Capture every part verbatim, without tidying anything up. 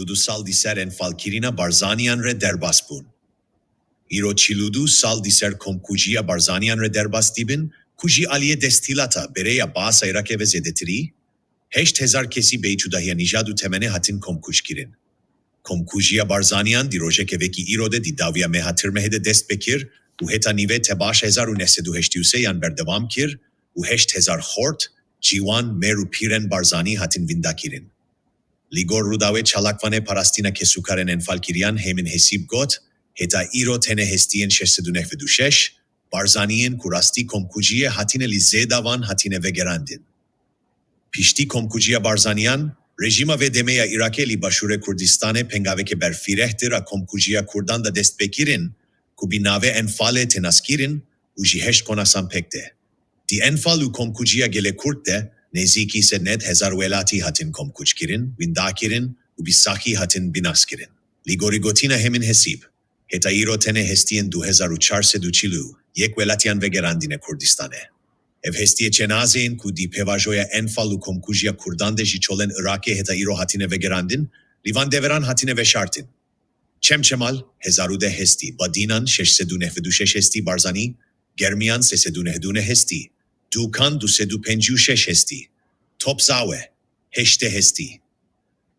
Çil û du sal di ser enfalkirina Barzaniyan re derbas bûn. Îro çil û du sal di ser komkujiya Barzaniyan re derbas dibin, ku ji aliyê desthîlata berê ya Baasa Iraqê ve zêdetirî heşt hezar kesî bêyî cudahiya nîjad û temenê hatin komkuj kirin. Komkujiya Barzaniyan di rojeke vekî îro de di dawiya meha Tirmehê de dest pê kir û heta nîvê tebaş hezar û neh sed û heştê û sê yan berdewam kir û heşt hezar xort, ciwan, mêr û pîrên Barzanî hatin winda kirin. Li gor Rûdawê çalakvanê parastina kesûkarên enfalkiriyan Hêmin Hesîb got, heta îro tenê hestiyên şeş sed û newed û şeş Barzaniyên ku rastî komkujiyê hatine li zêda van hatine vegerandin. Piştî komkujiya Barzaniyan, rejîma vê demê ya Iraqê li Başûrê Kurdistanê pengaveke berfirehtir a komkujiya Kurdan de dest pê kirin, ku bi navê Enfalê tê naskirin û ji heşt konasan pêk tê. Di Enfal û komkujiya gelê Kurd de nêzîkî sed nod hezar welatî hatin komkuj kirin, winda kirin û bi saxî hatin binaskirin. Li gorî gotina Hêmin Hesîb, heta îro tenê hestiyên du hezar û çar sed û çil û yek welatiyan vegerandine Kurdistanê. Ev hestiyê cenazeyên ku di pêvajoya Enfal û komkujiya Kurdan de ji çolên Iraqê heta îro hatine vegerandin, li van deveran hatine veşartin. Çemçemal, hezar û deh hestî, Badînan, şeş sed û newed û şeş hestî, Barzanî, Germiyan, sê sed û newed û neh hestî, Dûkan, du sed û pêncî û şeş hestî, Topzawe, heştê hestî.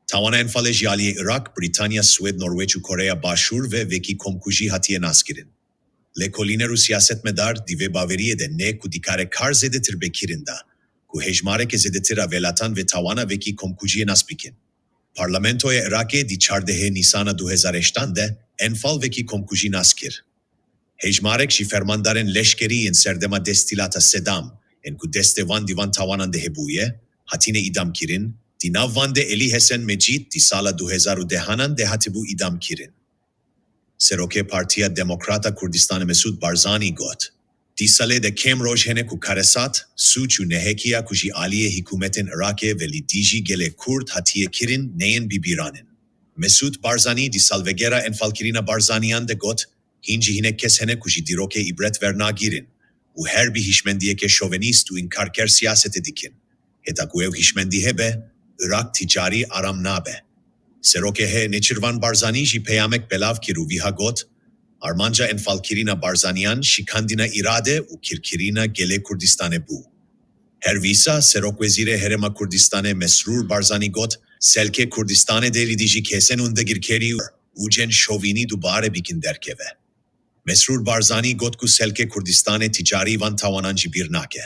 Tawana Enfalê ji aliyê Iraq, Brîtanya, Swêd, Norwêc û Koreya Başûr ve vekî komkujî hatiye naskirin. Lêkolîner û siyasetmedar di vê baweriyê de ne ku dikare kar zêdetir bê kirin da, ku hejmareke zêdetir a welatan vê tawana vekî komkujiyê nas bikin. Parlamentoya Iraqê di çardehê Nîsana du hezar heştan de Enfal vekî komkujî nas kir. Hejmarek ji fermandarên leşkerî yên serdema desthîlata Sedam, ên ku destê wan di van tawanan de hebûye, hatine îdam kirin, di nav van de Elî Hesen Mecîd di sala du hezar û dehanan de hatibû îdam kirin. Serokê Partiya Demokrat a Kurdistanê Mesûd Barzanî got, Dîsa lê de kêm roj hene ku karesat, sûc û nehekiya ku ji aliyê hikûmetên Iraqê ve li dijî gelê Kurd hatiye kirin neyên bibîranin. Mesûd Barzanî di salvegera enfalkirina Barzaniyan de got, Hîn jî hinek kes hene ku ji dîrokê îbret wernagirin û her bi hişmendiyeke şovenîst û înkarker siyasetê dikin. Heta ku ew hişmendî hebe, Iraq ti carî aram nabe. Serokê H N Nêçîrvan Barzanî jî peyamek belav kir û viha got, Armanca enfalkirina Barzaniyan şikandina îrade û kîrkirina gelê Kurdistanê bû. Her wisa Serokwezîrê Herêma Kurdistanê Mesrûr Barzanî got, Selkê Kurdistanê dê li dijî kesên û dagirkerî û cên şovînî dubare bikin derkeve. Mesrûr Barzanî got ku Selkê Kurdistanê ti carî van tawanan ji bîr nake.